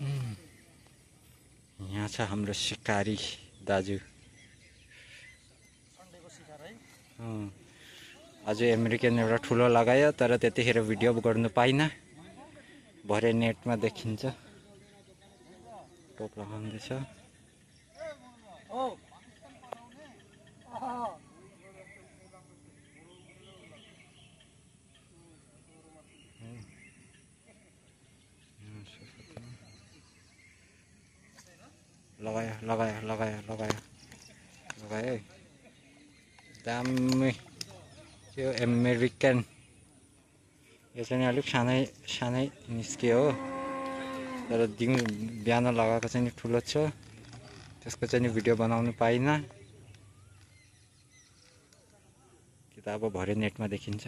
यहाँ छ हाम्रो शिकारी दाजु। आज अमेरिकन एउटा ठुलो लगायो तर त्यतिखेर भिडियो गर्नु पाइनँ। भरे नेटमा देखिन्छ। टोप लगाउँदैछ। लगायो दामी। यो अमेरिकन यो चाहिँ अलिक सानै निस्क्यो हो, तर बिहान लगाएको चाहिँ नि ठुलो छ। त्यसको चाहिँ नि भिडियो बनाउनु पाइनँ कि त अब भरे नेटमा देखिन्छ।